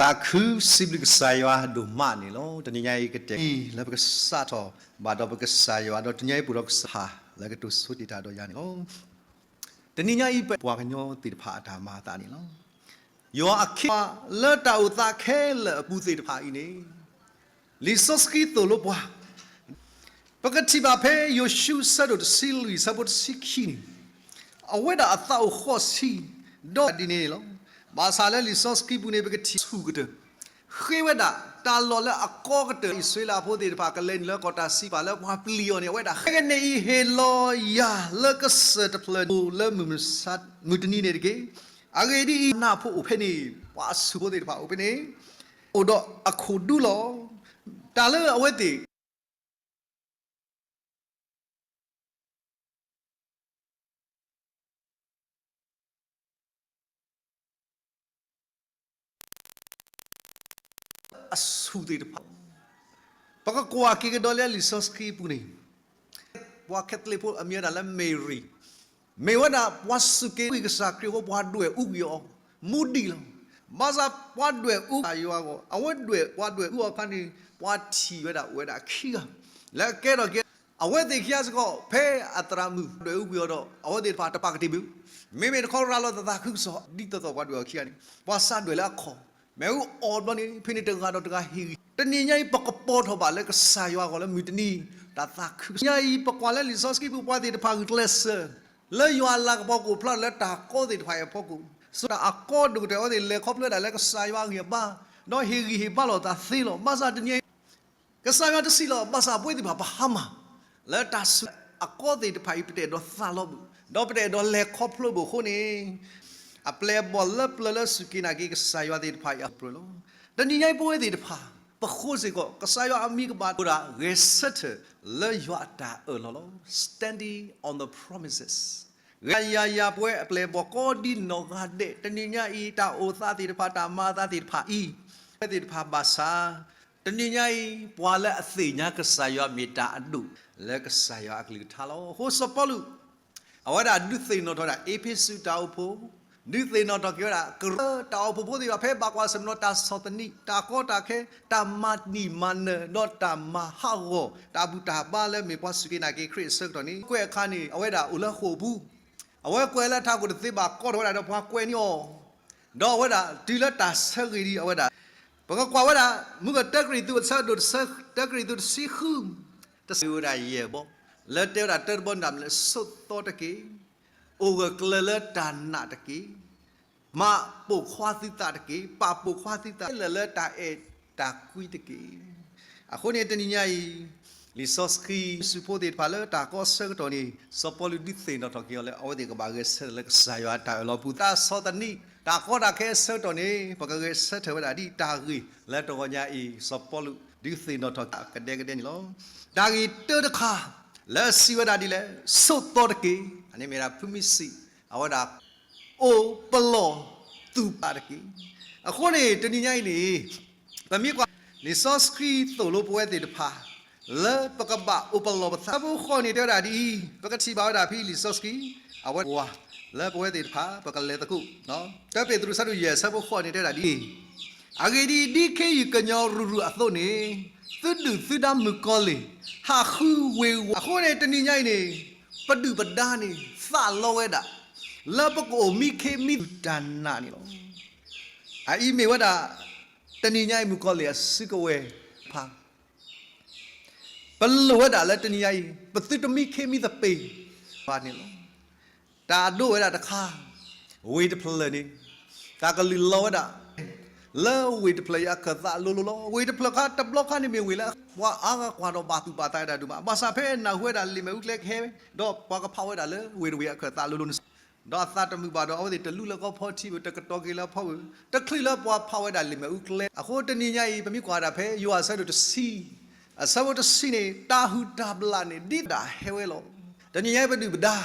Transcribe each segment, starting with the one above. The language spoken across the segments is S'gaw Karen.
သးခုစံးဘျုးကစၢ်ယွၤဒိၣ်မးန့ၣ်လီၤ. တနံၤညါအံၤကတဲာ်လၢပကစးထီၣ်ဘၣ်ဒီးပကစၢ်ယွၤ ဒီးတနံၤညါအံၤပအိၣ်ဒီးကစၢ်ယွၤလၢကတိၤဆိတ့ၢ်တၢ်ဒီးယၤန့ၣ်လီၤ. တနံၤညါအံၤပပှၤကညီသ့ၣ်တဖၣ်အတၢ်မၤအသးန့ၣ်လီၤ. ယွၤအခ့အပှၤလၢတၢ်အိၣ်သးခဲလၢာ်အပူၤသ့ၣ်တဖၣ်အံၤန့ၣ် လံာ်စီဆှံသိၣ်လိပှၤ ပကထံၣ်ဘၣ်ဖဲယိၤၡူအဆၢဒိၣ်တဆံလွံၢ်အဆၢဖိတဆံခံန့ၣ် အဝဲဒၣ်အသးအိၣ်ဃီဆံးဒီးဒ်န့ၣ်န့ၣ်လီၤ. ဘၣ်ဆၣ်လၢလံာ်စီဆှံပူၤန့ၣ် ပကထံၣ်ဆူၣ်ကတၢၢ် ဃ့ဝဲဒၣ်တၢ်လီၢ်လၢအကီကတၢၢ် အံၣ်စရ့လးဖိသ့ၣ်တဖၣ်ကလဲၤနုာ်လၢကီၢ်တၢ်စံးပာ်လၢပှၤပျံၤအီၤန့ၣ် အဝဲဒၣ်ဃ့ကန့ၣ်အံၤ ဟ့ၣ်လီၤယၤလၢကစၢၢ်တဖျၢၣ်အိၣ်လၢမုၢ်မဆါ မုၢ်တနံၤန့ၣ်တက့ၢ်. အဂ့ၢ်ဒ်အံၤ, နၢ်ဖိအိၣ်ဖဲန့ၣ်, ပှၤအဆူၣ်ဖိသ့ၣ်တဖၣ်အိၣ်ဖဲန့ၣ်, အိၣ်ဒီးအခိၣ်ဒူလီၤ. တၢ်လၢအဝဲသ့ၣ် အဆူၣ်သ့ၣ်တဖၣ်, ပကကွၢ်က့ၤကဒီးလၢလံာ်စီဆှံအပူၤန့ၣ်, ပှၤခဲသလံးဖိအမံၤဝဲဒၣ်လၢမ့ၤရံ, မ့ၢ်ဝဲဒၣ်ပှၤစူၢ်က့ၤဝံၤကစၢ်ခရံာ်အဃိ ပှၤဒွဲၣ်အူကွံာ်အီၤ, မူဒံးလီၤ. ဘၣ်ဆၣ်ပှၤဒွဲၣ်အူကစၢ်ယွၤအဂီၢ်, အဝဲဒွဲၣ်, ပှၤဒွဲၣ်အူအီၤအခါန့ၣ် ပှၤထံၣ်ဝဲဒၣ်အိၣ်ဝဲဒၣ်ခံဂၤ, လၢအကဲထီၣ်က့ၤ အဝဲသ့ၣ်ခံဂၤစ့ၢ်ကီး ဖဲအသရၣ်မုၣ်ဒွဲၣ်အူကွံာ်အီၤဒီး အဝဲသ့ၣ်တဖၣ်တပာ်ကတံာ်ဘၣ်, မ့မ့ၢ်တခီရၤလီၤသးသးခုကစီၣ် ဒ်သိးသိးပှၤဒွဲၣ်အီၤခံဂၤန့ၣ် ပှၤစးဒွဲၣ်လၢအခီၣ်, မ့ၣ်အူအီၣ်ဘျီန့ၣ် ဖဲန့ၣ်တဂၤဒီးတဂၤဟ့ၣ်ဂံၢ်, တနံၤညါအံၤ ပကပီၤထီၣ်ဘၣ်လၢကစၢ်ယွၤအဂီၢ်လၢမုၢ်တနံၤ တၢ်သးခုကစီၣ်. တနံၤညါအံၤ ပကွၢ်လၢလံာ်စီဆှံပူၤ ပှၤသ့ၣ်တဖၣ်ဂုာ်ကျဲးစၢး လၢယွၤအလၤကပီၤကအိၣ်ဖျါလၢတၢ်ကီသ့ၣ်တဖၣ်အံၤအဖီခိၣ်, ဆိတၢ်အကီဒိၣ်ကတၢၢ် အဝဲသ့ၣ်လဲၤခီဖျိဝဲဒၣ်လၢကစၢ်ယွၤအဂံၢ်အဘါ, ဒီးဟ့ၣ်ဂံၢ်ဟ့ၣ်ဘါလိာ်သးသ့လီၤ. ဘၣ်ဆၣ်တနံၤညါအံၤ ကစၢ်ယွၤတစံးလီၤ, ဘၣ်ဆၣ်ပဝဲသ့ၣ်တဖၣ်ပဟါမၢ် လၢတၢ်ဆူးအကီသ့ၣ်တဖၣ်အံၤ ပတအဲၣ်ဒိးသးလီဘၣ်, ဒီးပတအဲၣ်ဒိးလဲၤခီဖျိဘၣ်အဃိန့ၣ်, အပျဲၢ်အဘီၣ်လၢပျၢၤလၢစူၢ်က့ၤနာ်က့ၤကစၢ်ယွၤသ့ၣ်တဖၣ်အံၤအပြၢလီၤ. တနံၤညါအံၤပဝဲသ့ၣ်တဖၣ် ပဃိစ့ၢ်ကီး ကစၢ်ယွၤအမံၤကဘၣ်ဒိၣ်ဒၣ်ဂဲၤဆၢထၢၣ်လၢယွၤအတၢ်အၢၣ်လီၤလီၤ. Standing on the promises. ဂ့ၤယၤယၤ ပဝဲအပျဲၢ်အဘီၣ်ကိးဒံနီၢ်ဂၤဒဲး တနံၤညါအံၤ တၢ်အိၣ်သးသ့ၣ်တဖၣ် တၢ်မၤအသးသ့ၣ်တဖၣ်အံၤ, ပဝဲသ့ၣ်တဖၣ်ဘၣ်ဆၣ်, တနံၤညါအံၤ ပှၤလၢအသ့ၣ်ညါကစၢ်ယွၤမ့ၢ်တၢ်အဒိၣ် လၢကစၢ်ယွၤအကလုၢ်ကထါလီၤ. အဃိစီၤပီလူး အဝဲဒၣ်ဒုးသ့ၣ်နီၣ်ထီၣ်ဝဲဒၣ် အ့းဖ့းစူးတၢ်အိၣ်ဖှိၣ်, ဒုးသ့ၣ်နီၣ်ထီၣ်က့ၤဝဲဒၣ် ကရၢတၢ်အိၣ်ဖှိၣ်ဖိသ့ၣ်တဖၣ် ဖဲဘၣ်ကွၢ်ဆၢၣ်မဲာ်နီၤ တၢ်ဆီၣ်သနံး, တၢ်ကီတၢ်ခဲ, တၢ်မၤနံၣ်မၤနၢၤ, ဒီးတၢ်မၤဟးဂီၤ တၢ်ဘူၣ်တၢ်ဘါလၢမ့ၢ်ပှၤစူၢ်က့ၤနာ်က့ၤခရံာ်အဆၢကတီၢ်န့ၣ်, ကွဲးအခါန့ၣ် အဝဲဒၣ်အိၣ်လၢဃိာ်ပူၤ, အဝဲကွဲးလၢထးခိၣ်တသ့ဘၣ် ကိးထီၣ်ဝဲဒၣ်ဒီးပှၤကွဲးန့ၢ်အီၤ, ဒီးအဝဲဒၣ်တုၤလၢတၢ်ဆၢဂ့ၤဒံးအဝဲဒၣ်, ပကကွၢ်ဝဲဒၣ် မုၢ်ကတၢၢ်ကရံၣ်သူးအဆၢဒိၣ်တဆၢ, တၢၢ်ကရံၣ်သူးတဆံဃု, တဆံဝဲဒၣ်ယဲၢ်ဘီ, လၢတဲဝဲဒၣ်တၢတဘီန့ၣ် ဆိးသီတက့ၢ်, အိၣ်ဂၢၢ်ကျၢၤလၢတၢ်နာ်တက့ၢ်, မၤပိာ်ခွါသုသးတက့ၢ်, ပာ်ပိာ်ခွါသုသး လၢာ်လၢတၢ်အဲၣ်တၢ်ကွံတက့ၢ်. အဃိန့ၣ်တနံၤညါအံၤ, လံာ်စီဆှံစူးဖိသ့ၣ်တဖၣ်လၢတၢ်ကီအဆၢကတီၢ်န့ၣ်, စီၤပီလူးဒုးသ့ၣ်နီၣ်ထီၣ်က့ၤအီၤလၢ အဝဲသ့ၣ်ကဘၣ်ဂဲၤဆၢထၢၣ်လၢကစၢ်ယွၤအတၢ်အၢၣ်လီၤပူၤ, တၢ်ဆီၣ်သနံး, တၢ်ကီတၢ်ခဲအဆၢကတီၢ်န့ၣ် ပကဂဲၤဆၢထၢၣ်ဝဲဒၣ်ဒ်တၢ်ဂ့ၢ်လၢတဂီၤညါအံၤ စီၤပီလူးဒုးသ့ၣ်နီၣ်ထီၣ်ကဒဲကဒဲန့ၣ်လီၤ. တၢ်ဂ့ၢ်တၢတခါ လၢအစံးဝဲဒၣ်ဒ်လဲၣ်, ဆိးသီတက့ၢ်, အန့ၣ်မ့ၢ်ဒၣ်ဖုမံစံး, အဝဲဒၣ် အိၣ်ပလီၢ်သုးပာ်တက့ၢ်. အဃိန့ၣ် တနံၤညါအံၤန့ၣ်, ပမ့ၢ်ကွၢ် လံာ်စီဆှံသိၣ်လိပဝဲသ့ၣ်တဖၣ် လၢပကဘၣ်အိၣ်ပလီၢ်ပသး, အဆၢဖိဃိးန့ၣ်တဲဝဲဒၣ်ဒ်အံၤ, ပကထံၣ်ဘၣ်ဝဲဒၣ်ဖဲလံာ်စီဆှံ, အဝဲကွၢ်လၢပဝဲသ့ၣ်တဖၣ် ပကလဲၤသကိး, တၢပ့းတရူးအဆၢဒိၣ်ယဲၢ်အဆၢဖိဃိးန့ၣ်တဲဝဲဒၣ်ဒ်အံၤ, အဂ့ၢ်ဒ်အံၤ, ဒ်ခ့ယုၢ်ကညီၤရုၢ်ရုၢ်အသိးန့ၣ်, သုဒုၣ်သုဒါမုၣ်ကီၤလံၢ် ဟးဃုဝ့ၤဝါ, အဃိန့ၣ် တနံၤညါအံၤန့ၣ်, ပဒုၣ်ပဒါန့ၣ် သးလီဝဲဒၣ် လၢပကအိၣ်မံခ့မံသပ့ၤတၢ်နာ်န့ၣ်လီၤ. အအံၤမ့ၢ်ဝဲဒၣ် တနံၤညါအံၤမုၣ်ကီၤလံၢ်အစုကဝဲၤတဖၣ်, ပလိၣ်ဝဲဒၣ်လၢတနံၤညါအံၤ ပသုတမံခ့မံသပ့ၤဘၣ်န့ၣ်လီၤ. တၢ်အဒိဝဲဒၣ်တခါ, ဝ့ၢ်တဖျၢၣ်န့ၣ် တၢ်ကလုၢ်လီၤဝဲဒၣ် လၢဝ့ၢ်တဖျၢၣ်အံၤအခၢၣ်သးလိၤလိၤလီၤ. ဝ့ၢ်တဖျၢၣ်ခါတဘျီခါန့ၣ်မ့ၢ်ဝ့ၢ်လၢ ပှၤအါဂၤကွၢ်ဒီးဘၣ်သူၣ်ဘၣ်သးဝဲဒၣ်ဒိၣ်မး, ဘၣ်ဆၣ်ဖဲအနၢ်ဟူဝဲဒၣ်လံာ်မဲာ်အူကျဲကဟဲ, ဒီးပှၤကဖးဝဲဒၣ်လၢဝ့ၢ်တဝ့ၢ်အခၢၣ်သးလိၤလိၤန့ၣ် ဒီးအသးတမုာ်ဘၣ်ဒီး အဝဲသ့ၣ်တလူလၢကီၢ်ဖီထံးဘၣ်, တကတီၤက့ၤလၢဖီဝ့ၢ်, တချုးလၢပှၤဖးဝဲဒၣ်လံာ်မဲာ်အူကျဲ. အဃိတနံၤညါအံၤ ပမ့ၢ်ကွၢ်ဒၣ်ဖဲယိၤဟၣ်အဆၢဒိၣ်တဆံ, အဆၢဖိတဆံန့ၣ် တၢ်ဟုၣ်တၢ်ဘျၣ်န့ၣ် ဒ်တၢ်ဟဲဝဲလီၤ. တနံၤညါအံၤပဒုၣ်ပဒါ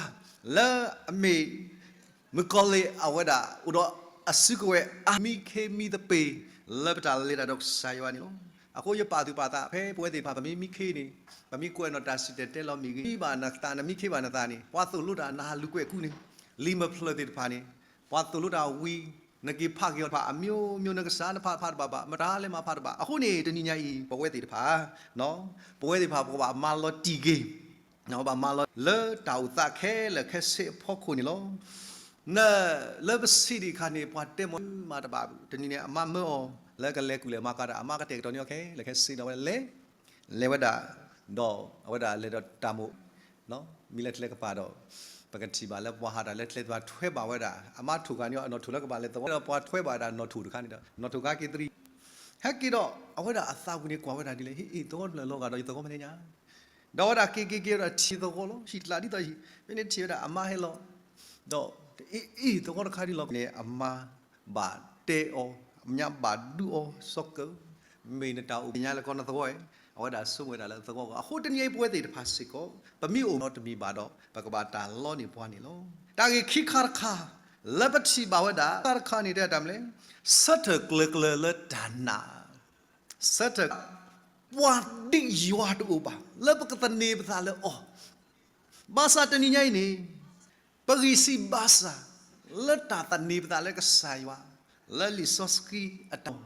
လၢအမ့ၢ် မုၣ်ကီၤလံၢ်အဝဲဒၣ် အိၣ်ဒီးအစုကဝဲၤအါမံခ့မံသပ့ၤ လၢပတၢ်လဲၤတၢ်ဒီးကစၢ်ယွၤန့ၣ်လီၤ. အဃိယပာ်သူၣ်ပာ်သး ဖဲပဝဲသ့ၣ်တဖၣ် ပမ့ၢ်မံခ့န့ၣ်, ပမ့ၢ်ကွဲးနီၣ်တၢ်စံၣ်တဲၤတဲလီၤမ့ၢ်ဂ့ၤ, မံဘၣ်နသး နမံခ့ဘၣ်နသးန့ၣ် ပှၤသိၣ်လိတၢ်နဟးလူၤကွဲးကူန့ၣ်, လံာ်မဲာ်ဖျၢၣ်သ့ၣ်တဖၣ်န့ၣ် ပှၤသိၣ်လိတၢ်ဝံၤ နက့ၤဖးက့ၤအီၤတဖၣ် အမျိုးမျိုး နကစၢ်နဖးဖးတဘၣ်ဘၣ် မတၤလဲၣ်မၤဖးတဘၣ်. အဃိန့ၣ် တနံၤညါအံၤ ပဝဲသ့ၣ်တဖၣ် ပဝဲသ့ၣ်တဖၣ် ပကဘၣ်မၤလီၤတံၢ်က့ၤ, ပဘၣ်မၤလီၤလၢတၢ်အိၣ်သးခဲလၢာ်ခဲဆ့အဖီခိၣ်န့ၣ်လီၤ. န လၢပစံးဒံးအခါန့ၣ် ပှၤတဲမၤတဘၣ် တနံၤန့ၣ် အမါမၢအီၤ လၢကလဲၤကူၣ်လဲၤမၤကၤတၢ် အမါကတဲာ်ကတီၤန့ၢ်အီၤခဲလၢာ်ခဲဆ့ဒီးဝဲလဲၤ, လဲၤဝဲဒၣ်, ဒီးအဝဲဒၣ်လဲၤဒီးတၢ်မိၣ် မံလၢကျဲကပၤဒီး ပကထံၣ်ဘၣ်လၢပှၤဟးတၢ်လၢကျဲသ့ၣ်တဖၣ်ထွဲဘၣ်ဝဲဒၣ် အမါထိၣ်ဃာ်န့ၢ်အီၤ အနီၣ်ထိၣ်လၢကပၤလဲၤသဝီ ဒီးပှၤထွဲဘၣ်ဝဲဒၣ်နီၣ်ထိၣ်တခါန့ၣ်ဒီး နီၣ်ထိၣ်ခါက့ၤတရံး, ဟဲက့ၤဒီး အဝဲဒၣ်အသးပူၤန့ၣ်ကွၢ်ဝဲဒၣ်ဒ်လဲၣ် ဟ့ၣ်အ့ၣ်သဝီတဖျၢၣ်လီၤဂာ်ဒီးယသဝီမ့ၢ်သ့ၣ်ညါ ဒီးအဝဲဒၣ်က့ၤက့ၤက့ၤဒီးထံၣ်သဝီလီၤ ဟံၣ်တကျးဒ်သိးဟံၣ် ဖဲန့ၣ်ထံၣ်ဝဲဒၣ်အမါဟဲလီၤ, ဒီးအ့ၣ်အ့ၣ်သဝီတခါဒ်လီၤန့ၣ် အမါဘၣ်တဲအီၤ အမါဘၣ်ဒုးအီၤ စီၤကၢၣ် မ့ၢ်နတၢ်အိၣ်ဘှံးညါလၢကီးနသဝီဧါ, အဝဲဒၣ်ဆိကမိၣ်ဝဲဒၣ်လၢသဝီကီး အဃိတနံၤအံၤပဝဲသ့ၣ်တဖၣ်စ့ၢ်ကီး ပမ့ၢ်အိၣ်ဒီးတမံၤဘၣ်ဒီး ပကဘၣ်တၢ်လီန့ၢ်ပှၤန့ၣ်လီၤ. တၢ်ဂ့ၢ်ခံခါတခါ လၢပထံၣ်ဘၣ်ဝဲဒၣ် တၢ်တခါန့ၣ်တဲတၢ်မနုၤလဲၣ်, ဆၢထၢၣ်ကျၢၤကျၢၤလၢတၢ်နာ် ဆၢထၢၣ် ပှၤဒ်ယွၤတအိၣ်ဘၣ် လၢပကသန့ၤပသးလၢအီၤ, ဘၣ်ဆၣ်တနံၤညါအံၤန့ၣ် ပဂံၢ်စၢ်ဘါစၢ် လၢတၢ်သန့ၤပသးလၢကစၢ်ယွၤ လၢလံာ်စီဆှံအတၢ်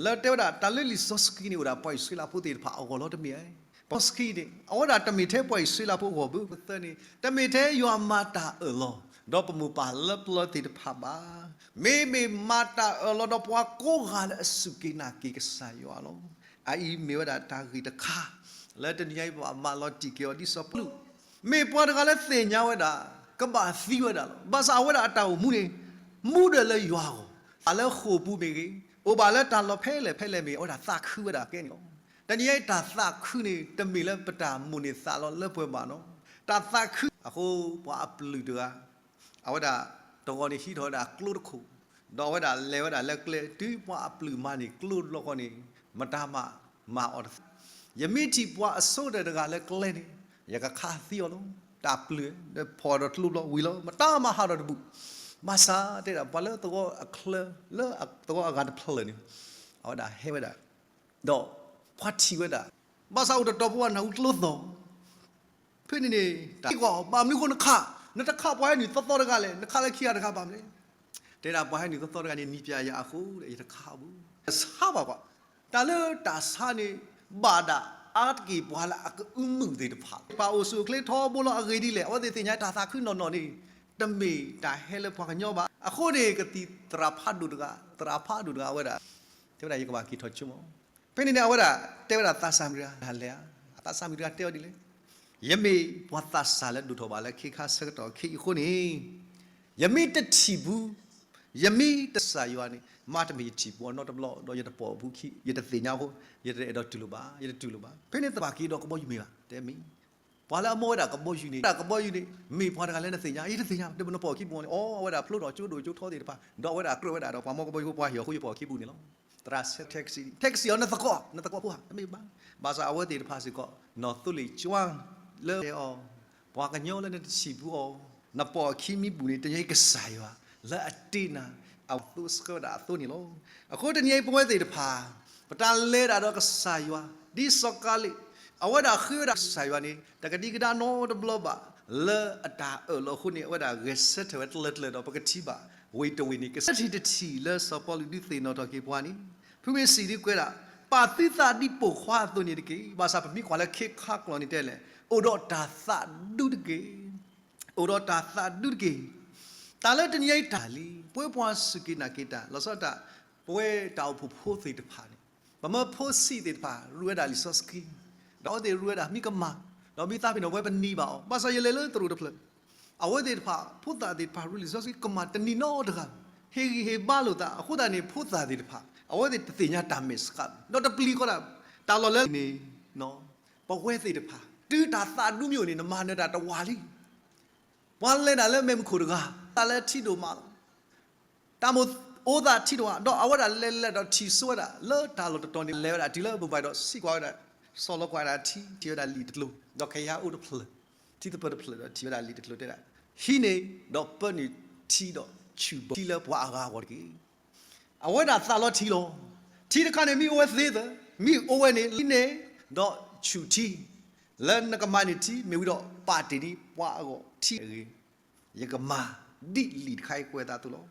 လၢတဲဝဲဒၣ် တၢ်လၢလံာ်စီဆှံန့ၣ် အိၣ်ဒၣ်ပှၤအံၣ်စရ့လးဖိသ့ၣ်တဖၣ်အဂီၢ်လီၤတမ့ၢ်ဧါ. ပှၤစီဆှံန့ၣ် အဝဲဒၣ်တမ့ၢ်ထဲပှၤအံၣ်စရ့လးဖိအဂီၢ်ဘၣ်. ပသၢန့ၣ် တမ့ၢ်ထဲယွၤမၤတၢ်အၢၣ်လီၤ ဒီးပမိၢ်ပၢ်လၢပျၢၤသ့ၣ်တဖၣ်ဘၣ်. မ့မ့ၢ်မၤတၢ်အၢၣ်လီၤဒီးပှၤကိးဂၤလၢအစူၢ်က့ၤနာ်က့ၤကစၢ်ယွၤလီၤ. အအံၤမ့ၢ်ဝဲဒၣ်တၢ်ဂ့ၢ်တခါ လၢတနံၤညါအံၤပဘၣ်မၤလီၤတံၢ်က့ၤအီၤဒ်စီၤပီလူး မ့ၢ်ပှၤတဂၤလၢသ့ၣ်ညါဝဲဒၣ် ကဘၣ်သံဝဲဒၣ်လီၤ. ဘၣ်ဆၣ်အဝဲဒၣ်အတၢ်အိၣ်မူန့ၣ် မူဒၣ်လၢယွၤအဂီၢ်, အလၢဃိာ်ပူၤမ့ၢ်ဂ့ၤ, အိၣ်ဘၣ်လၢတၢ်လီၢ်ဖဲလဲၣ်ဖဲလဲၣ်မ့ၢ်ဂ့ၤ အဝဲဒၣ်သးခုဝဲဒၣ်ကဲန့ၣ်လီၤ. တနံၤညါအံၤတၢ်သးခုန့ၣ် တမ့ၢ်လၢပတၢ်မိၣ်န့ၢ်သးလီၤလၢပှဲၤဘၣ်နီၤ. တၢ်သးခု အဃိပှၤအပျုၢ်တဂၤ အဝဲဒၣ်တဂီၤန့ၣ်ဟံးထီၣ်ဝဲဒၣ်ကျိတခိၣ်, ဒီးအဝဲဒၣ်လဲၤဝဲဒၣ်လၢကျဲ တုၤပှၤအပျုၢ်မၤန့ၢ်ကျိတဘျီဃီန့ၣ် မတၤမၤ မၤအီၤတသ့. ယမ့ၢ်ထံၣ်ပှၤအဆိကတၢၢ်တဂၤလၢကျဲန့ၣ် ယကခးသံအီၤလီၤ. တၢ်ပျုၢ် ဖီၣ်ဒီးကျိဘျီဝံၤလီၤ မတၤမၤဟးထီၣ်တဘူၣ်. ဘၣ်ဆၣ်တဲဒၣ် ပှၤလၢသဝီအချၢ လၢသဝီအဂၤတဖျၢၣ်န့ၣ် အဝဲဒၣ်ဟဲဝဲဒၣ် ဒီးပှၤထံၣ်ဝဲဒၣ် ဘၣ်ဆၣ်အိၣ်တတီၤဖိအနၢ်ဟူကျိသီၣ် ဖဲန့ၣ်န့ၣ် တၢ်ကွၢ်အီၤ ဘၣ်မနုၤဃိနခး, နတခးပှၤဟဲနုာ်သီသီတဂၤလဲၣ်, နခးလၢခံဂၤတဂၤဘၣ်မနုၤလဲၣ်. တဲဒၣ်ပှၤဟဲနုာ်သီသီတဂၤန့ၣ် နံၤပၠးယၤအဃိ ယတခးအီၤဘၣ်. ဆါဘၣ်ကွၢ်, တၢ်လၢတၢ်ဆါန့ၣ် ဘၣ်ဒၣ်အါတက့ၢ်ပှၤလၢအကအုမုၢ်သ့ၣ်တဖၣ်, ပှၤအိၣ်ဆူၣ်အိၣ်ချ့ထီဘိလီၤအဂ့ၢ်ဒ်လဲၣ်, အဝဲသ့ၣ်သ့ၣ်ညါတၢ်သးခုနီၢ်နီၢ်န့ၣ် တမ့ၢ်တၢ်ဟဲလၢပှၤကညီဘၣ်. အဃိန့ၣ် ကသံၣ်သရၣ်ဖးဒိၣ်တဂၤ, သရၣ်ဖးဒိၣ်တဂၤအဝဲဒၣ် တဲဝဲဒၣ်ယကဘၣ်က့ၤထီၣ်ဆိကမိၣ် ဖဲန့ၣ်န့ၣ် အဝဲဒၣ်တဲဝဲဒၣ်သးစၢ်မုၣ်တဂၤလဲၣ်, အသးစၢ်မုၣ်တဂၤတဲအီၤဒ်လဲၣ်, ယမ့ၢ်ပှၤသးစၢ်လၢဒိၣ်ထီၣ်ဘၣ်လၢခ့ခါဆၢကတီၢ်ခဲအံၤအဃိန့ၣ်, ယမ့ၢ်တထံၣ်ဘူး, ယမ့ၢ်တစၢ်ယွၤန့ၣ် မ့တမ့ၢ်ယထံၣ်ဘူးအီၤနီတဘျီ ဒီးယတပိာ်ဘူးခံ, ယတသ့ၣ်ညါအဃိ ယတအဲၣ်ဒိးတူၢ်လိာ်ဘၣ်, ယတတူၢ်လိာ်ဘၣ်. ဖဲန့ၣ်သးဘၣ်က့ၤဒီးကဘီယူၤမ့ၢ်ဘၣ်, တဲမ့ၢ် ပှၤလၢအမ့ၢ်ဝဲဒၣ်ကဘီယူၤန့ၣ်, ကဘီယူၤန့ၣ် မ့ၢ်ပှၤတဂၤလၢနသ့ၣ်ညါ, ယတသ့ၣ်ညါ, ဒီးနပိာ်ခံဘူးန့ၣ်, အိ အဝဲဒၣ်ဖျိထီၣ်ကၠိဒိၣ်ကၠိထီသ့ၣ်တဖၣ်, ဒီးအဝဲဒၣ်ကြၢးဝဲဒၣ်ဒီးပှၤမ့ၢ်ကဘီယူၤဖိပှၤဟ့ၣ်အီၤဃိယပိာ်ခံဘူးန့ၣ်လီၤ. သရၣ်ဆဲး taxi, taxi အီၤနသကိး, နသကိးဖိဧါ, တမ့ၢ်ဘၣ်. ဘၣ်ဆၣ်အဝဲသ့ၣ်တဖၣ်စ့ၢ်ကီး နီၢ်သိလ့ၣ်ကၠွါလၢတဲအီၤ, ပှၤကညီလၢနတထံၣ်ဘူးအီၤ, နပိာ်အခံမံဘူးန့ၣ် တညီကစၢ်ယွၤ လၢအတ့နၤ, အသိဆှၢဝဲဒၣ်အသိန့ၣ်လီၤ. အဃိတနံၤအံၤပဝဲသ့ၣ်တဖၣ် ပတၢ်လဲၤတၢ်ဒီးကစၢ်ယွၤ ဒ်စီၤကၤလ့း အဝဲဒၣ်ဃ့ဝဲဒၣ်ကစၢ်ယွၤန့ၣ် တကဒံကဒါနီတဘျီဘၣ် လၢအတၢ်အၢၣ်လီၤအဃိန့ၣ် အဝဲဒၣ်ဂဲၤဆၢထၢၣ်ဝဲတလၢတလၢဒီး ပကထံၣ်ဘၣ်ဝ့ၢ်တဝ့ၢ်န့ၣ် ကစၢ်ထံၣ်တထံၣ်လၢစီၤပီလူးဒုးသ့ၣ်နီၣ်ထီၣ်က့ၤပှၤန့ၣ် ဖုမ့ၢ်စံးဒုးကွဲးဒၣ် ပာ်သုသးဒ်ပိာ်ခွါအသိးန့ၣ်တက့ၢ်. ဘၣ်ဆၣ်ပမ့ၢ်ကွၢ်လၢခ့ခါကျိာ်န့ၣ်တဲလဲၣ်, အိၣ်ဒီးတၢ်သးဒူတက့ၢ်. အိၣ်ဒီးတၢ်သးဒူတက့ၢ်. တၢ်လၢတနံၤအံၤတၢ်လံ, ပဝဲပှၤစူၢ်က့ၤနာ်က့ၤတၢ် လီၤဆီဒၣ်တၢ် ပဝဲတၢ်အိၣ်ဖှိၣ်ဖိသ့ၣ်တဖၣ်န့ၣ် ပမၢဖိဆံးသ့ၣ်တဖၣ် ရူးဝဲဒၣ်လံာ်စီဆှံ, ဒီးအဝဲသ့ၣ်ရူးဝဲဒၣ်မံကမၣ်, ဒီးမံသးဖဲန့ၣ် ပဝဲပနံၤဘၣ်အီၤ, ဘၣ်ဆၣ်ယလဲၤလၢသရိာ်တဖျၢၣ်, အဝဲသ့ၣ်တဖၣ် ဖိသၣ်သ့ၣ်တဖၣ် ရူးလံာ်စီဆှံကမၣ်တနံၤနီတဂၤ, ဟ့ၣ်ဂံၢ်ဟ့ၣ်ဘါလိာ်သး, အဃိသတးန့ၣ် ဖိသၣ်သ့ၣ်တဖၣ် အဝဲသ့ၣ်တသ့ၣ်ညါတၢ်မဲာ်ဆှး, ဒီးတပျံၤဃီဒၣ်, တၢ်လီၢ်လၢန့ၣ် ပဝဲသ့ၣ်တဖၣ် တုၤတၢ်သးဒူမ့ၢ်အိၣ်န့ၣ် နမၤနၢၤတၢ်တဝၢလံ. ပှၤလဲၤတၢ်လၢမဲာ်မုၢ်ခိၣ်တဂၤ, တၢ်လၢထံဒိၣ်မးလီၤ. တၢ်မိၣ်အိသးထံဒိၣ်မး, ဒီးအဝဲဒၣ်လဲၤလဲၤဒီးထံၣ်ဆိဝဲဒၣ် လၢတၢ်လီၢ်တတီၤန့ၣ် လဲၤဝဲဒၣ်တုၤလၢဘုဘၣ်ဒီး စံးကွၢ်ဝဲဒၣ်, ဆီၣ်လီၤကွၢ်ဝဲဒၣ်ထံ, ထံၣ်ဝဲဒၣ်လံာ်တကျိၤ, ဒီးခယါအိၣ်တဖျၢၣ်, ထံသပၢၤတဖျၢၣ်ဒီးထံၣ်ဝဲဒၣ်လံာ်တကျိၤတဲဒၣ်, ဟံးန့ၢ်, ဒီးပၢနုာ်ထံဒီးဆူၣ်ဘၢထံလၢပှၤအဂၤအဂီၢ်တက့ၢ်. အဝဲဒၣ်သးလီၤထံလီၤ. ထံတခါန့ၣ် မ့ၢ်အိၣ်ဝဲသ့သၢ, မ့ၢ်အိၣ်ဝဲန့ၣ် လံန့ၣ်, ဒီးဆူၣ်ထံ, လၢနကမၤန့ၢ်ထံ မ့ၢ်ဝံၤဒီးပာ်တ့ၢ်ဒံးပှၤအဂီၢ်ထံအဂ့ၢ်, ယကမၤဒ်လံာ်တခါအံၤကွဲးအသးအသိးလီၤ.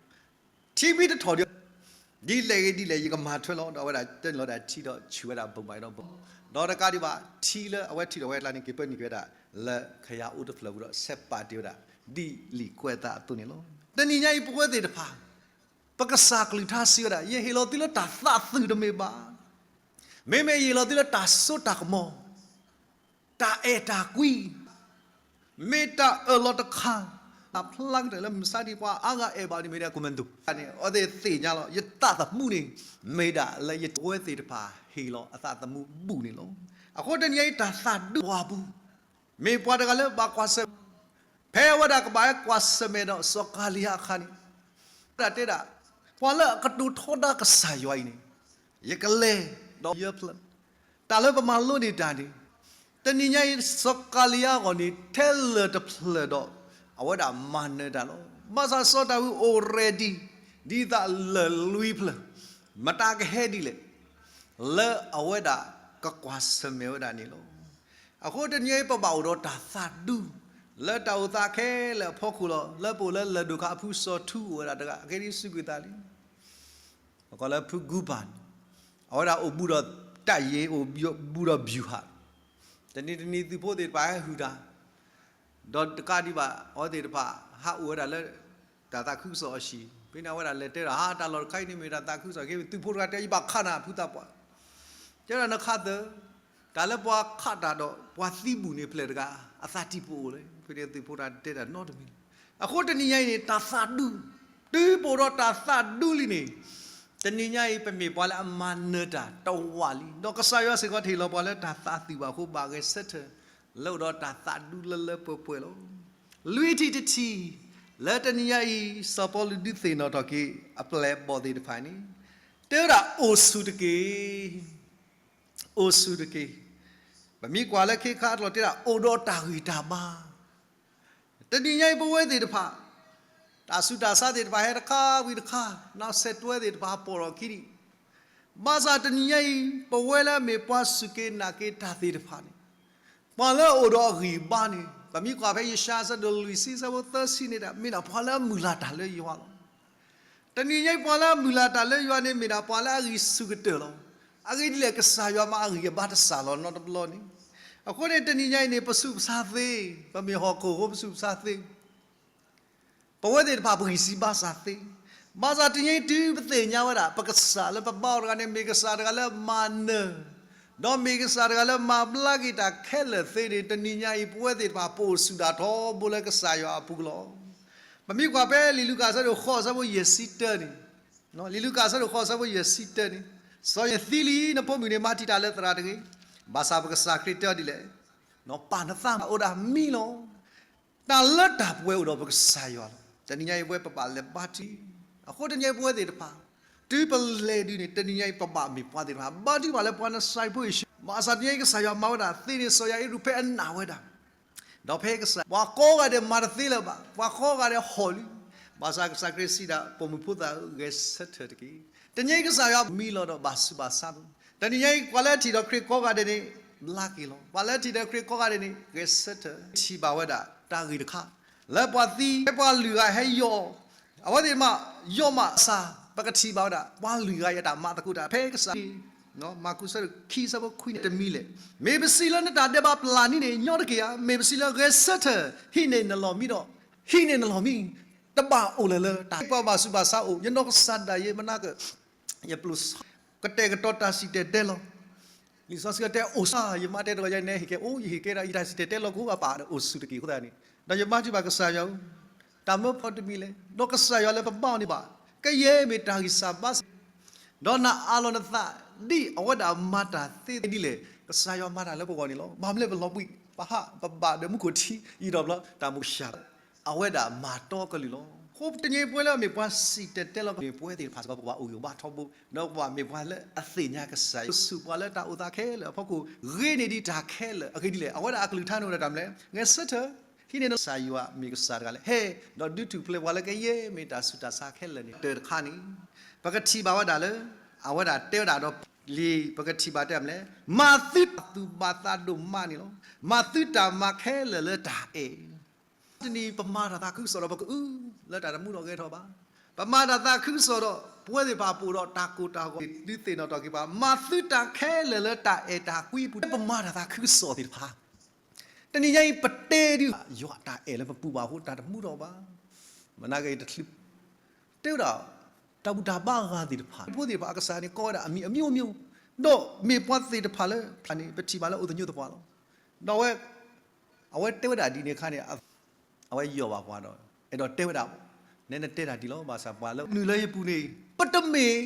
ထ ထံမ့ၢ်တထီၣ်ဒီး ဒ်လဲၣ်ဂ့ၤဒ်လဲၣ် ယကမၤထွဲလီၤ. ဒီးအဝဲဒၣ်တဲန့ၢ်လီၤဒၣ်ထံဒီး ဆူၣ်ဝဲဒၣ်ဘိးဘၣ်ဒီးဘိး, ဒီးတကးဒံးဘၣ် ထံလၢအဝဲထုးထီၣ်ဝဲအကျါန့ၣ် က့ၤပၢနုာ်က့ၤဝဲဒၣ် လၢခယၤအိၣ်တဖျၢၣ်ပူၤဒီး ဆဲးပာ်တ့ၢ်ဝဲဒၣ် ဒ်လံာ်ကွဲးအသးအသိးန့ၣ်လီၤ. တနံၤညါအံၤ ပဝဲသ့ၣ်တဖၣ် ပကစၢ်ကလုၢ်ကထါစံးဝဲဒၣ် ယဟ့ၣ်လီၤသုလၢတၢ်သးသုးတမ့ၢ်ဘၣ်, မ့မ့ၢ်ယဟ့ၣ်လီၤသုလၢတၢ်စိတၢ်ကမီၤ, တၢ်အဲၣ်တၢ်ကွံ, မ့ၢ်တၢ်အၢၣ်လီၤတခါ, တၢ်ဖျါကတၢၢ်လၢမုၢ်ဆါတနံၤ ပှၤအါဂၤအဲၣ်ဘၣ်န့ၣ် မ့ၢ်ဒၣ် commando န့ၣ် အဝဲသ့ၣ်သ့ၣ်ညါလီၤ. ယသးသမူန့ၣ် မ့ၢ်ဒၣ်လၢယပဝဲသ့ၣ်တဖၣ်ဟ့ၣ်လီၤအသးသမူဘူးန့ၣ်လီၤ. အဃိတနံၤညါအံၤ တၢ်သးဒူပှၤပူၤ မ့ၢ်ပှၤတဂၤလၢဘၣ်ကွၢ်ဆၢၣ်, ဖဲအဝဲဒၣ်ကဘၣ်ဟဲကွၢ်ဆၢၣ်မဲာ်ဒီးစီၤကၤလံယါအခါန့ၣ်, ဝဲဒၣ်တဲဒၣ် ပှၤလၢအကတိၤထီဒါကစၢ်ယွၤအံၤန့ၣ် ယကလဲၤဒီးယၢဖျၢၣ်, တၢ်လၢပမၤလိန့ၢ်တၢ်န့ၣ်, တနံၤညါအံၤ စီၤကၤလံယါအဂီၢ်န့ၣ် ထဲလၢာ်တဖျၢၣ်ဒီး အဝဲဒၣ်မၤနၢၤတၢ်လီၤ. ဘၣ်ဆၣ်စီၤဒၤဝံးအိၣ် ready ဒ်သိးလၢာ်လွံၢ်ဖျၢၣ် မတၤကဟဲဒ်လဲၣ် လၢအဝဲဒၣ်ကကွၢ်ဆၢၣ်မဲာ်ဝဲဒၣ်န့ၣ်လီၤ. အဃိတနံၤအံၤ ပဘၣ်အိၣ်ဒီးတၢ်သးဒူ လၢတၢ်အိၣ်သးခဲလၢာ်အဖီခိၣ်လီၤ. လၢပအိၣ်လၢလၢၢ်ဒိၣ်ခါ အဖုစီၤထူအိၣ်ဝဲဒၣ်တဂၤ အဂ့ၢ်ဒ်စူးကွံာ်သးလံ ပကိးလၢဖုဂူပၢ်န့ၣ်, အဝဲဒၣ်အိၣ်ဘူးဒီးတၢ်ယ့ၤ အိၣ်ဘူးဒီး ဗျူဟာ, တနံၤတနံၤသုးဖိသ့ၣ်တဖၣ်ဟဲဟုၣ်တၢ်, ဒီးတကးဒံးဘၣ် အဝဲသ့ၣ်တဖၣ် ဟးအိၣ်ဝဲဒၣ်လၢ တၢ်သးခုကစီၣ်အဟံၣ်, ဖဲန့ၣ်အဝဲဒၣ်လဲၤတဲဒီး ဟး တၢ်လီၢ်တခါအံၤန့ၣ်မ့ၢ်တၢ်သးခုကစီၣ် က့ သုးဖိတဂၤတဲ ယဘၣ်ခးနၤဖုသးပှၢ်, တဲဒၣ်နခးသၢ, တၢ်လၢပှၤခးတၢ်ဒီး ပှၤသံဘူးန့ၣ် ဖျဲၣ်တဂၤ အသးတံၢ်ပအိၣ်လဲၣ်, ဖဲန့ၣ်သုးဖိတဂၤတဲတၢ်နီတမံၤလီၤ. အဃိတနံၤညါအံၤန့ၣ် တၢ်သးဒူ တုၤပအိၣ်ဒီးတၢ်သးဒူလံန့ၣ်, တနံၤညါအံၤ ပမ့ၢ်ပှၤလၢအမၤနၢၤတၢ်တဝးလံ, ဒီးကစၢ်ယွၤစ့ၢ်ကီးတဟ့ၣ်လီၤပှၤလၢတၢ်သးသုးဘၣ်အဃိ ဘၣ်ဂဲၤဆၢထၢၣ် လၢအိၣ်ဒီးတၢ်သးဒူလၢလၢပှဲၤပှဲၤလီၤ. လွံၢ်ထံၣ်တထံၣ် လၢတနံၤညါအံၤ စီၤပီလူးဒုးသ့ၣ်နီၣ်ထီၣ်က့ၤ အပျဲၢ်အဘီၣ်သ့ၣ်တဖၣ်န့ၣ်, တဲဝဲဒၣ်အိၣ်ဆူၣ်တက့ၢ်, အိၣ်ဆူၣ်တက့ၢ်. ပမ့ၢ်ကွၢ်လၢခဲခါအကျိာ်တဲဒၣ် အိၣ်ဒီးတၢ်ဂံၢ်တၢ်ဘါ တနံၤညါအံၤပဝဲသ့ၣ်တဖၣ်, တၢ်ဆူးတၢ်ဆါသ့ၣ်တဖၣ်ဟဲတခါဝံၤတခါ, နီၢ်ဆဲးတွဲသ့ၣ်တဖၣ်ပိာ်ထီၣ်ခံဒံး, ဘၣ်ဆၣ်တနံၤညါအံၤ ပဝဲလၢအမ့ၢ်ပှၤစူၢ်က့ၤနာ်က့ၤတၢ်သ့ၣ်တဖၣ်န့ၣ်, ပှၤလၢအအိၣ်ဒီးအဂံၢ်အဘါန့ၣ် ပမ့ၢ်ကွၢ်ဖဲယၡါယၤအဆၢဒိၣ်လွံၢ်ဆံအဆၢဖိသၢဆံန့ၣ်ဒၣ် မ့ၢ်ဒၣ်ပှၤလၢအမုၢ်လၢ်တၢ်လၢယွၤလီၤ. တနံၤညါအံၤပှၤလၢအမုၢ်လၢ်တၢ်လၢယွၤန့ၣ် မ့ၢ်ဒၣ်ပှၤလၢအဂံၢ်ဆူၣ်ကတၢၢ်လီၤ. အဂ့ၢ်ဒ်လဲၣ် ကစၢ်ယွၤမၤအဂံၢ်အဘါတစှၤလီၤနီတဘျီန့ၣ်, အဃိန့ၣ်တနံၤညါအံၤန့ၣ် ပဆူးပဆါသ့, ပမ့ၢ်ဟီၣ်ခိၣ်ဖိပဆူးပဆါသ့ ပဝဲသ့ၣ်တဖၣ်ပဂံၢ်စၢ်ဘါစၢ်သ့, ဘၣ်ဆၣ်တနံၤညါအံၤတုၤပသ့ၣ်ညါဝဲဒၣ် ပကစၢ်လၢပဘါအီၤတဂၤန့ၣ် မ့ၢ်ကစၢ်တဂၤလၢမၤနၢၤ, ဒီးမ့ၢ်ကစၢ်တဂၤလၢမၤဘျါက့ၤတၢ်ခဲလၢာ်သ့န့ၣ် တနံၤညါအံၤ ပဝဲသ့ၣ်တဖၣ်ပအိၣ်ဆူၣ်ဒၣ်ထီဘိလၢကစၢ်ယွၤအပူၤလီၤ. ပမ့ၢ်ကွၢ်ဖဲလံာ်လူၤကၣ်အဆၢဒိၣ်ဃိး အဆၢဖိယဲၢ်ဆံတၢန့ၣ်, လံာ်လူၤကၣ်အဆၢဒိၣ်ဃိး အဆၢဖိယဲၢ်ဆံတၢန့ၣ်, စီၤယိၤသံလံ နဖိမုၣ်န့ၣ် မၤတံာ်တာ်လၢသရၣ်တဂ့ၤ, ဘၣ်ဆၣ်ပကစၢ်ခရံာ်တဲအီၤဒ်လဲၣ်, ပာ်နသးမၤအိၣ်ဒၣ်မံလီၤ. တၢ်လၢတၢ်ပှဲၤအိၣ်ဒီးပကစၢ်ယွၤလီၤ. တနံၤညါအံၤပဝဲပဘၣ်လဲၤဘါထုကဖၣ်, အဃိတနံၤညါအံၤပဝဲသ့ၣ်တဖၣ်, တုၤပလဲၤဒုးန့ၣ် တနံၤညါအံၤပဘၣ်မ့ၢ်ပှၤသ့ၣ်တဖၣ် ဘါထုကဖၣ်လၢပှၤနစၤရ့းဖိယ့ၣ်ၡူး, ဘၣ်ဆၣ်တနံၤညါအံၤကစၢ်ယွၤမၤဝဲဒၣ်သ့န့ၣ် စီၤယၤအ့းရူးဖဲအနာ်ဝဲဒၣ် ဒီးဖဲကစၢ် ပှၤကိးဂၤဒဲးမၤတသ့လၢၤဘၣ်, ပှၤကိးဂၤဒဲးဟီၣ်လံ, ဘၣ်ဆၣ်ကစၢ်ခရံာ်စံးဒၣ် ပိာ်မုၣ်ဖိသၣ်ဧၢ ဂဲၤဆၢထၢၣ်တက့ၢ်. တနံၤညါအံၤကစၢ်ယွၤမံလီၤဒီးဘၣ်ဆူးဘၣ်ဆါ, တနံၤညါအံၤပှၤလၢအထံၣ်ဒီးခရံာ်ကိးဂၤဒဲးန့ၣ် ဘျါက့ၤလီၤ. ပှၤလၢအထံၣ်ဒီးခရံာ်ကိးဂၤဒဲးန့ၣ် ဂဲၤဆၢထၢၣ် ထံၣ်ဘၣ်ဝဲဒၣ် တၢ်ဂ့ၢ်တခါ, လၢပှၤသံ ဖဲပှၤလွံၢ်ဂၤဟဲယီၤ, အဝဲသ့ၣ်မး ယီၤမးစၢ် ပကထံၣ်ဘၣ်ဝဲဒၣ် ပှၤလွံၢ်ဂၤအံၤအတၢ်မၤသကိးတၢ် ဖဲကစၢ် မၢ်ကူးအဆၢဒိၣ်ခံ အဆၢဖိခွံန့ၣ် တမံၤလဲၣ်. မ့ၢ်ပစံးလၢနတၢ်ဒဲးဘးပျၢ်နံၤန့ၣ် ညီတက့ၢ်ဧါ. မ့ၢ်ပစံးလၢဂဲၤဆၢထၢၣ် ဟံးန့ၢ်နလီၢ်မံဒီး ဟံးန့ၢ်နလီၢ်မံ တဘၣ်အိၣ်လၢၤလၢတၢ် ပှၤဘၣ်ဆူးဘၣ်ဆါအိၣ် ယနီၢ်ကစၢ်ဒၣ်ယဲ မနၤက ယပျိာ် ကတဲာ်ကတီၤတၢ်စံၣ်တဲၤတဲလီၤ. လံာ်စီဆှံတဲအိၣ်ဆူၣ် ယမါတဲတဂီၤယၤန့ၣ် ဟ့ၣ်ကဲ အိၣ် ယဟ့ၣ်ကဲဒၣ် ယတၢ်စံၣ်တဲၤတဲလီၤကအိၣ်အပၢ်ဒီး အိၣ်ဆူၣ်တက့ၢ်အဃိသတးန့ၣ် ဒီးယဘါထုကဖၣ်ကစၢ်ယွၤဧၢ, တၢ်မၢဖိတမံၤလဲၣ်, ဒီးကစၢ်ယွၤလၢပဘါအီၤန့ၣ်ဘၣ် ကယဲၢ်မ့ၢ်တၢ်ဂံၢ်စၢ်ဘါစၢ် ဒီးနအးလီၤနသး ဒ်အဝဲဒၣ်မၤတၢ်သ့ဒ်လဲၣ်, ကစၢ်ယွၤမၤတၢ်လၢပဂီၢ်န့ၣ်လီၤ. ဘၣ်မနုၤလဲၣ် ပလီၤဘှံး ပဟး ပဘၣ်ဒီးမူခိၣ်ထံ ယံာ်ဒီးဘျီ တၢ်မူကစၢ် အဝဲဒၣ်မၤတီကလုၢ်လီၤ. အဃိတနံၤအံၤပဝဲလၢအမ့ၢ်ပှၤစံၣ်တဲၤတဲလီၤ မ့ၢ်ပဝဲသ့ၣ်တဖၣ်စ့ၢ်ကီး ပဘၣ်အိၣ်ဂံၢ်အိၣ်ဘါထီဘိ ဒီးပဘၣ်မ့ၢ်ပှၤလၢအသ့ၣ်ညါကစၢ်ယွၤ ဆူးပှၤလၢတၢ်အိၣ်သးခဲလၢာ်အဖီခိၣ် ဂ့ၤန့ၢ်ဒံးတၢ်ခဲလၢာ် အဂ့ၢ်ဒ်လဲၣ်, အဝဲဒၣ်အကလုၢ်ကထါန့ၣ်အိၣ်ဒီးတၢ်မနုၤလဲၣ်, ဂဲၤဆၢထၢၣ် ဟံးန့ၢ်နကစၢ်ယွၤမ့ၢ်ကစၢ်တဂၤလၢဟဲ ဒီးဒုးထူၣ်ဖျဲးပှၤလၢကယဲၢ်မ့ၢ်တၢ်ဆူးတၢ်ဆါခဲလၢာ်န့ၣ် တၢ်တခါန့ၣ် ပကထံၣ်ဘၣ်ဝဲဒၣ်လၢ အဝဲဒၣ်တဲဝဲဒၣ်ဒီး လံာ်ပကထံၣ်ဘၣ်တဲမနုၤလဲၣ်, မၤသုတၢ်သူၣ်ဘၣ်သးဒိၣ်မးန့ၣ်လီၤ. မၤသုတၢ်မၤခဲလၢာ်လၢတၢ်အဲၣ် တနံၤပမၤတၢ်သးခုကစီၣ်ဒီး ပကအုလၢတၢ်တမူဒီးဂဲၤထီၣ်ဘၣ်. ပမၤတၢ်သးခုကစီၣ်ဒီး ပဝဲသ့ၣ်တဖၣ်ပအိၣ်ဒီးတၢ်ကိၢ်တၢ်ဂီၤ ဒုးသ့ၣ်နီၣ်ထီၣ်က့ၤပှၤ မၤသုတၢ်ခဲလၢာ်လၢတၢ်အဲၣ်တၢ်ကွံအပူၤ ပမၤတၢ်သးခုကစီၣ်သ့ၣ်တဖၣ် တနံၤညါအံၤ ပတဲဒုး ယွၤတၢ်အဲၣ်လၢပပူၤဘၣ်အဃိ တၢ်တမူထီၣ်ဘၣ်. မနၤက့ၤတချုး တဲဝဲဒၣ် တၢ်ဘူၣ်တၢ်ဘါအဂၤသ့ၣ်တဖၣ် ဖိသ့ၣ်တဖၣ်အကစၢ်န့ၣ် ကိးဝဲဒၣ်အမံၤအမျိုးမျိုး ဒီးမ့ၢ်ပှၤသ့ၣ်တဖၣ်လၢ ဖျါန့ၣ် ပထံၣ်ဘၣ်လၢအိၣ်သညိသပှၢ်လီၤ. ဒီးအဝဲ အဝဲတဲဝဲဒၣ်ဒ်န့ၣ်အခါန့ၣ် အဝဲယိးဘၣ်ပှၤဒီး အဲၣ်ဒိးတဲဝဲဒၣ် နဲနတဲတၢ်ဒ်လီၤ. ဘၣ်ဆၣ်ပှၤလၢနုာ်လၢယပူၤန့ၣ် ပတမ့ၢ်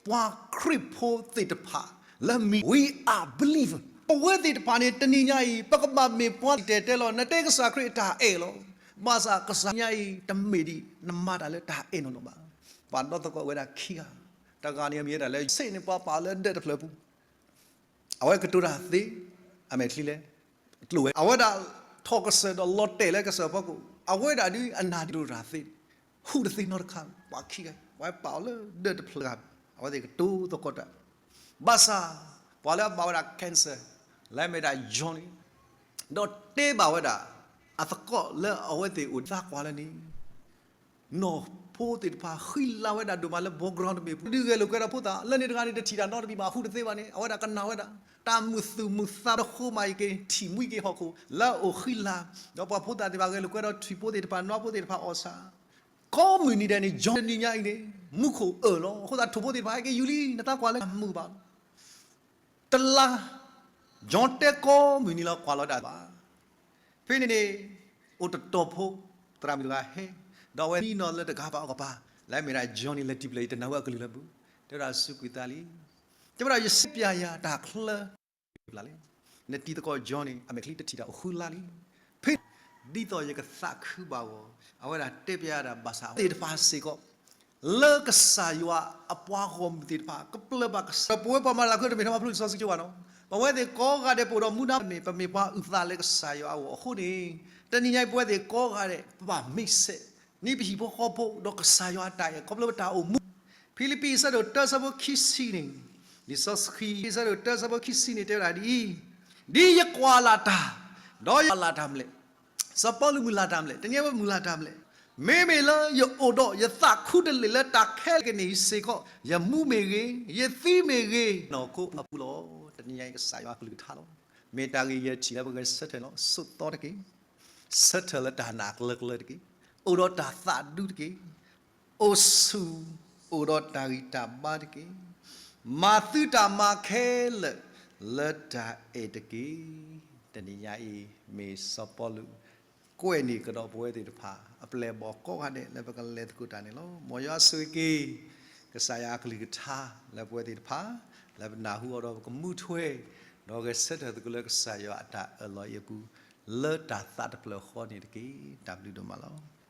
ပှၤခရံာ်ဖိသ့ၣ်တဖၣ်လၢမံၤ we are believer ပဝဲသ့ၣ်တဖၣ်န့ၣ် တနံၤညါအံၤ ပကဘၣ်မ့ၢ်ပှၤတဲတဲလီၤ နတဲကစၢ်ခရံာ်တၢ်အဲၣ်လီၤ. ဘၣ်ဆၣ်ကစၢ်ညါအံၤ တမ့ၢ်ဒ်နမၤတၢ်လၢတၢ်အဲၣ်နီၢ်နီၢ်ဘၣ်. ပှၤဒီသကိးဝဲဒၣ်ခံဂၤ တဂၤန့ၣ်အမံၤဝဲဒၣ်လၢ စ့းန့ၣ် ပှၤပာ်လၢဒၢးတဖျၢၣ်ပူၤ အဝဲကတိၤတၢ်သ့ အမဲာ်ချံလဲၣ် ကျိၣ်ဝဲ အဝဲဒၣ်ထီၣ်ကစၢၢ်ဒီးလီၤတဲာ်လၢကစၢၢ်ဖီခိၣ် အဝဲဒၣ်ဒ်အနၢ်ဒ်ကတိၤတၢ်သ့ ဟူးတသ့နီတခါ ပှၤခံဂၤ ပှၤပာ်အီၤလၢဒၢးတဖျၢၣ်ဂၤ အဝဲသ့ၣ်ကတိၤသကိးတၢ် ဘၣ်ဆၣ် ပှၤလၢအဘၣ်ဝဲဒၣ် cancer လၢအမ့ၢ်ဒၣ် John န့ၣ် ဒီးတဲဘၣ်ဝဲဒၣ် အသကိးလၢအဝဲသ့ၣ်အိၣ်သးကွၢ်လၢန့ၣ် နီၢ်ဖိသ့ၣ်တဖၣ် ဃံလၤဝဲဒၣ်ဒိၣ်မးလၢ background တဘ့ၣ်ပူၤ ဒုးဂဲၤလိာ်ကွဲဒီးဖိသၣ် လၢန့ၣ်တဂၤန့ၣ် တထံၣ်တၢ်နီတမံၤဘၣ် ဟူးတသ့ဘၣ်န့ၣ် အဝဲဒၣ်ကနၣ်ဝဲဒၣ် တၢ်မုာ်သူၣ်မုာ်သးတဃိမးအံၤက့ၤ ထံၣ်မှံက့ၤဟီၣ်ခိၣ် လၢအအိၣ်ဃံလၤ ဒီးပှၤဖိသၣ်သ့ၣ်တဖၣ်ဂဲၤလိာ်ကွဲဒီး ထံၣ်ဖိသ့ၣ်တဖၣ် နွားဖိသ့ၣ်တဖၣ်အီၣ်ဆၣ် ကိးမုၢ်နံၤဒဲးန့ၣ် John နံၤညါအံၤန့ၣ် မူခိၣ်အၢၣ်လီၤ အဃိသတး ထိၣ်ဖိသ့ၣ်တဖၣ်ဟဲက့ၤယူၤလံ နသးကွၢ်လၢမုာ်ဘၣ် တလါ John တဲကိးမုၢ်နံၤလီၤ ကွၢ်လီၤဒၣ်ဘၣ် ဖဲန့ၣ်န့ၣ် အိၣ်တတီၤဖိ သရၣ်မုၣ်တဂၤဟဲ ဒီးအဝဲသံနီၢ်လၢတဂၤဘၣ်အီၤကပၤ လၢအမ့ၢ်ဒၣ် John န့ၣ် လဲၤတံၢ်ပျဲၢ်အံၤ တနၢ်ဟူအကလုၢ်လၢပူၤ တဲဝဲဒၣ်စူးကွံာ်သးလံ တဲဝဲဒၣ် ယစံးပျဲယၤတၢ်ချၢ ပျၢ်လဲၣ် နတံၤသကိး John န့ၣ် အမဲာ်ချံတထံၣ်တၢ်အိၣ်ဃုလါလံ ဖဲ ဒ်သိးယကသးခုဘၣ်အဂီၢ် အဝဲဒၣ်တဲပျဲဒၣ်ဘၣ်ဆၣ် သ့ၣ်တဖၣ်စ့ၢ်ကီး လၢကစၢ်ယွၤအပှၤဂီၢ်မုၢ်သ့ၣ်တဖၣ် ကပျၢ်ဘၣ်ကစၢ် ပဝဲပှၤမၤတၢ်သးခုတမ့ၢ်ထဲပှၤဖျိလံာ်စီဆှံကၠိဘၣ်နီၤ ပဝဲသ့ၣ်ကိးဂၤဒဲးပအိၣ်ဒီးမူဒါမ့ၢ် ပမ့ၢ်ပှၤအုၣ်သးလၢကစၢ်ယွၤအဂီၢ်အဃိန့ၣ် တနံၤညါအံၤပဝဲသ့ၣ်ကိးဂၤဒဲး ပဘၣ်မ့ၢ်စဲး န့ၢ်ပဟံၣ်ဖိဃီဖိ ဒီးကစၢ်ယွၤအတၢ်အဲၣ် ခီဖျိပတၢ်အိၣ်မူ ဖံလံးပံးအဆၢဒိၣ်တၢဆၢဖိခံဆံန့ၣ် လံာ်စီဆှံအဆၢဒိၣ်တၢဆၢဖိခံဆံန့ၣ်တဲဝဲဒၣ်ဒ်အံၤ, ဒ်ယကွၢ်လၢ်တၢ်, ဒီးယမုၢ်လၢ်တၢ်မလဲၣ်, စီၤပီလူးမုၢ်လၢ်တၢ်မလဲၣ်, တနံၤအံၤဝဲမုၢ်လၢ်တၢ်မလဲၣ်, မ့မ့ၢ်လၢယအိၣ်ဒီးယသးခူတလ့ၢ်လၢတၢ်ခဲလၢာ်ကန့ၢ်စ့ၢ်ကီး, ယမူမ့ၢ်ဂ့ၤ, ယသံမ့ၢ်ဂ့ၤ, နီၢ်ခိအပူၤလီၤ. တနံၤအံၤကစၢ်ယွၤအကလုၢ်ကထါလီၤ. မ့ၢ်တၢ်ဂ့ၢ်ယဲၢ်ထံၣ်လၢပဂဲၤဆၢထၢၣ်လီၤ. ဆိးသီတက့ၢ်. ဆၢထၢၣ်လၢတၢ်နာ်ကျၢၤကျၢၤတက့ၢ်. အိၣ်ဒီးတၢ်သးဒူတက့ၢ်. အိၣ်ဆူၣ်, အိၣ်ဒီးတၢ်ဂံၢ်တၢ်ဘါတက့ၢ်. မၤသုတၢ်မၤခဲလၢာ်လၢတၢ်အဲၣ်တက့ၢ်. တနံၤညါအံၤ မ့ၢ်စီၤပီလူး ကွဲးန့ၢ်ကဒီးပဝဲသ့ၣ်တဖၣ် အပျဲၢ်အဘီၣ်ကိးဂၤဒဲးလၢပကလဲၤသကိးတၢ်န့ၣ်လီၤ. မ်ယွၤဆိၣ်ဂ့ၤက့ၤ ကစၢ်ယွၤအကလုၢ်ကထါလၢပဝဲသ့ၣ်တဖၣ် လၢပနၢ်ဟူအီၤဒီးပကမူထွဲ ဒီးဂဲၤဆၢထၢၣ်သကိးလၢကစၢ်ယွၤအတၢ်အၢၣ်လီၤအံၤအပူၤ လၢတၢ်သးတဖျၢၣ်ဃီန့ၣ်တက့ၢ်. တၢ်ဘျုးဒိၣ်မးလီၤ.